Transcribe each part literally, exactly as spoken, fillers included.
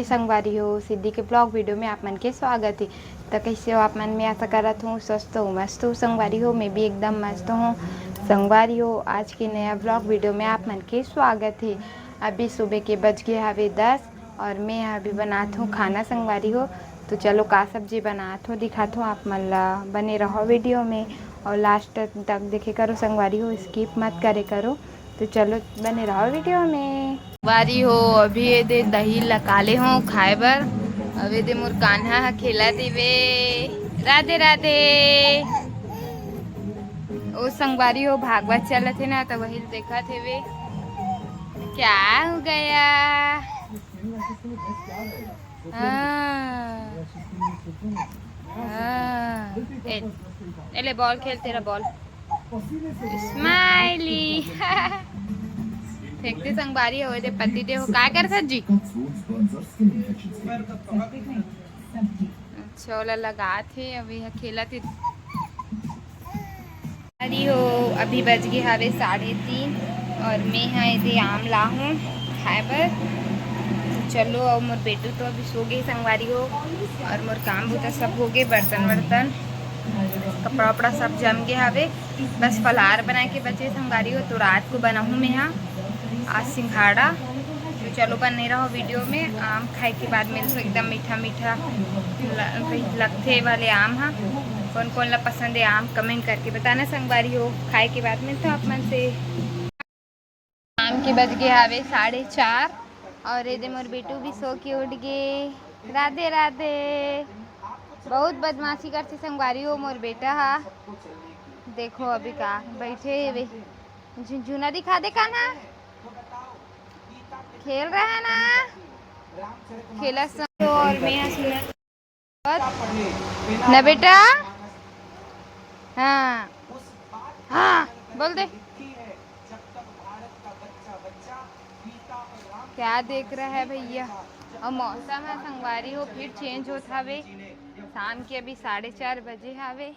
संगवारी हो, सिद्धि के vlog video में आप मन के स्वागत हे। त कइसे हो आप मन? मैं आशा करत हूँ स्वस्थ हो, मस्त हो संगवारी हो। मैं भी एकदम मस्त हूँ संगवारी हो। आज के नया vlog video में आप मन के स्वागत हे। अभी सुबह के बज गे हवे दस और मैं अभी बनात हूँ खाना संगवारी हो। तो चलो का सब्जी बनात हूँ दिखात हूँ आप मन ला। बने रहो video में और last तक देखे करो संगवारी हो, skip मत करे करो। तो चलो बने रहो video में। संगवारी हो, अभी ये दे दही ला काले हो खाए बर। अब ये दे मोर कान्हा ह खेलत हेवे। राधे राधे। ओ संगवारी हो, भागवत चलत हे ना, त वही देखत हेवे। क्या हो गया? हाँ। हाँ। ए, ए ले ball खेल, तेरा ball। Smiley। फेंकते संगवारी हो, दे पति देव का कर सर जी। अच्छा, ओला लगात हे, अभी ह खेलत हे। अरे हो, अभी बज गे हवे साढ़े तीन और मैं ह एदे आम लाहूँ खाए बर। तो चलो, अब मोर बेटू तो अभी सो गे संगवारी हो और मोर काम बूता सब हो गे, बर्तन वर्तन, कपड़ा उपड़ा सब जम गे हवे। बस फलार बनाए के बचे संगवारी हो, तो रात को बनाहूँ मैं ह आज सिंघाड़ा। तो चलो बने रहो video में। आम खाए के बाद मिलथो एकदम मीठा मीठा ल-, लगथे वाले आम ह। कौन कौन ला पसंद है आम, comment करके बताना संगवारी हो। खाए के बाद मिलथो आप मन से। शाम के बज गे हवे साढ़े चार और एदे मोर बेटू भी सो के उठ गे। राधे राधे। बहुत बदमाशी करथे संगवारी हो मोर बेटा हा। देखो अभी का बैठे हेवे, झुनझुना दिखा दे कान्हा। खेल रहा है ना, खेला स-, और मैं यहाँ सुना ना बेटा। हाँ हाँ, बोल दे। क्या देख रहा है भैया? और मौसम ह संगवारी हो फिर change होत हवे। शाम के अभी साढ़े चार बजे हवे।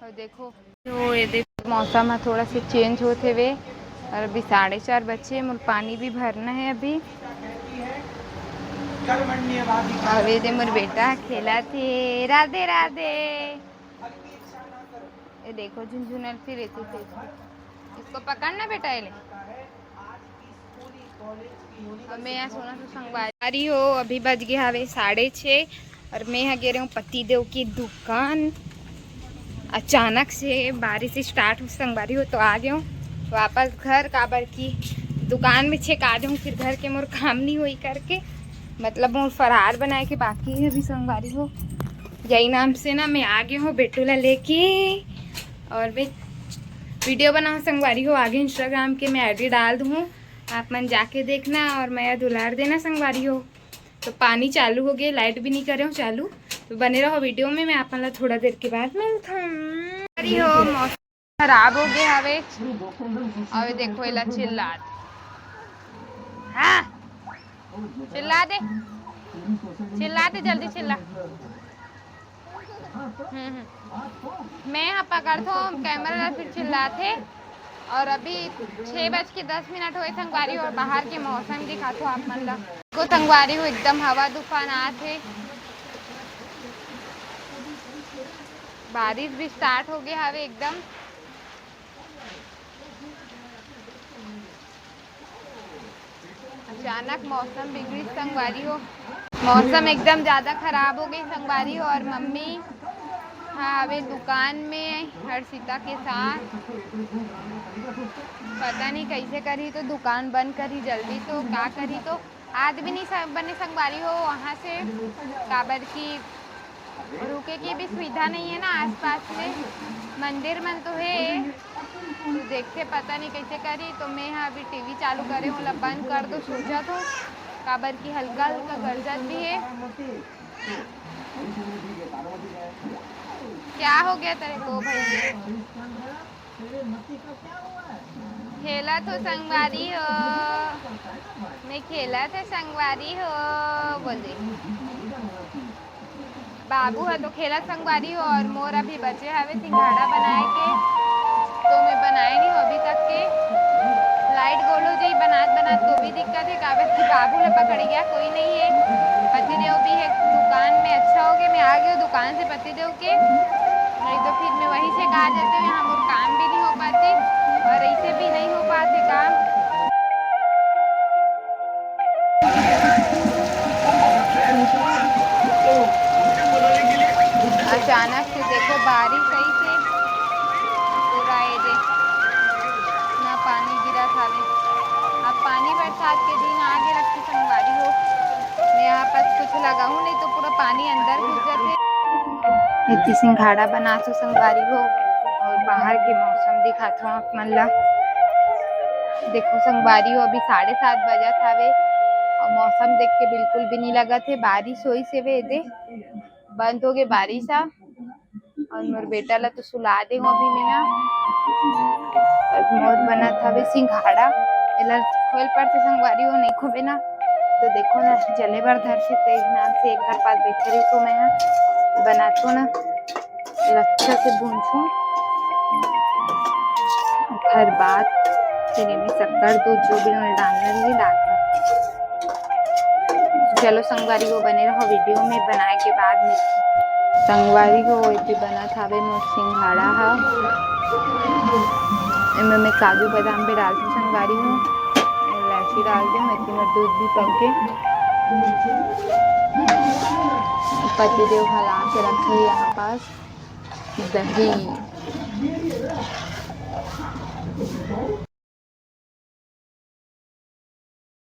और देखो, तो ये देखो, मौसम ह थोड़ा से change होत हेवे और अभी साढ़े चार बजे, मोर पानी भी भरना है अभी। और ये दे मोर बेटा खेलत हे। राधे राधे। ये देखो झुनझुनल फिर एती तेती। इसको पकड़ना बेटा, ये ले। और मैं यहाँ सोना तो संगवारी हो, अभी बज गे हवे साढ़े छः और मैं यहाँ गे रहे हूँ पति देव की दुकान। अचानक से बारिश start हो संगवारी हो, तो आ गए हूँ वापस घर, काबर की दुकान में छेका दे हूँ, फिर घर के मोर काम नहीं होई करके, मतलब मोर फरार बनाए के बाकी है अभी संगवारी हो। यही नाम से ना मैं आ गए हूँ बेटू ला लेके, और मैं video बनाऊँ संगवारी हो, आगे Instagram के मैं ID डाल दूँ, आप मन जाके देखना और मया दुलार देना संगवारी हो। तो पानी चालू हो गया, light भी नहीं करे हूँ चालू, तो बने रहो video में, मैं आप मन ला थोड़ा देर के बाद मिलता हूँ। अरे हो, मौसम खराब हो गया हवे। अबे देखो, एला चिल्लात। हाँ, चिल्ला दे, चिल्ला दे, जल्दी चिल्ला। हम्म, हम्म। मैं यहाँ पकड़थो camera ला, फिर चिल्लाथे। और अभी छः बज के दस मिनट होए संगवारी, और बाहर के मौसम दिखाथो आप मन ला। को संगवारी हो, एकदम हवा तूफान आत हे, बारिश भी start हो गया हवे एकदम। अचानक मौसम बिगड़िस संगवारी हो, मौसम एकदम ज़्यादा खराब हो गई संगवारी हो। और मम्मी हाँ अबे दुकान में हर्षिता के साथ, पता नहीं कैसे करही, तो दुकान बंद करही जल्दी, तो का करही, तो आदमी नहीं स-, बने संगवारी हो वहाँ से, काबर की रुके के भी सुविधा नहीं है ना आसपास में। मंदिर मन तो हे, तो देखते पता नहीं कैसे करी। तो मैं हा अभी टीवी चालू करे, ओला बंद कर दो सोचत हो, काबर की हल्का हल्का गरजत भी है। क्या हो गया तेरे को भैया? खेला तो संगवारी हो, मैं खेला था संगवारी हो, बोल दे। बाबू ह तो खेला संगवारी हो, और मोर अभी बचे हवे सिंघाड़ा बनाए के, तो मैं बनाए नहीं हो अभी तक के। लाइट गोल हो जाई बनात बनात, तो भी दिक्कत है, काबर कि बाबू ला पकड़ गया, कोई नहीं है। पतिदेव भी है दुकान में, अच्छा हो गया मैं आ गया दुकान से पतिदेव के, नहीं तो फिर मैं वहीं से कहा जाते हुए यहाँ मोर काम भी नहीं हो पाते और ऐसे भी नहीं हो पाते काम। अचानक से देखो बारिश आई से पूरा ये दे ना पानी गिरा था। अब पानी बरसात के दिन आगे रखते संगवारी हो, मैं यहाँ पास कुछ लगाऊं नहीं तो पूरा पानी अंदर घुस जाते। इतनी सिंघाड़ा बना तो संगवारी हो और बाहर के मौसम दिखात हो आप मन ला। देखो संगवारी हो, अभी साढ़े सात बजत हवे और मौसम देख के बिल्कुल भी नहीं लगत हे बारिश होई से वे दे। बंद हो गए बारिश ह। और मोर बेटा ला तो सुला दे हूँ अभी मैं ह। और मोर बनत हवे सिंघाड़ा, एला खोल पड़ते संगवारी हो, नहीं खोबे ना तो देखो ना जले बर धर से तेज नाम से एक घर पास बैठे रही तो मैं ह बनात हूँ ना। एला अच्छा से भूंजहूँ। ओकर बाद फिर एमे शक्कर, दूध जो भी मैं डालना नहीं डालना। चलो संगवारी हो बने रहो वीडियो में, बनाए के बाद में संगवारी हो। एती बनत हावे मोर सिंघाड़ा ह। एमे मैं काजू बादाम भी डालती संगवारी हो, इलायची डाल दे, मैं दूध भी करके पति देव हला के रखे यहाँ पास। दही।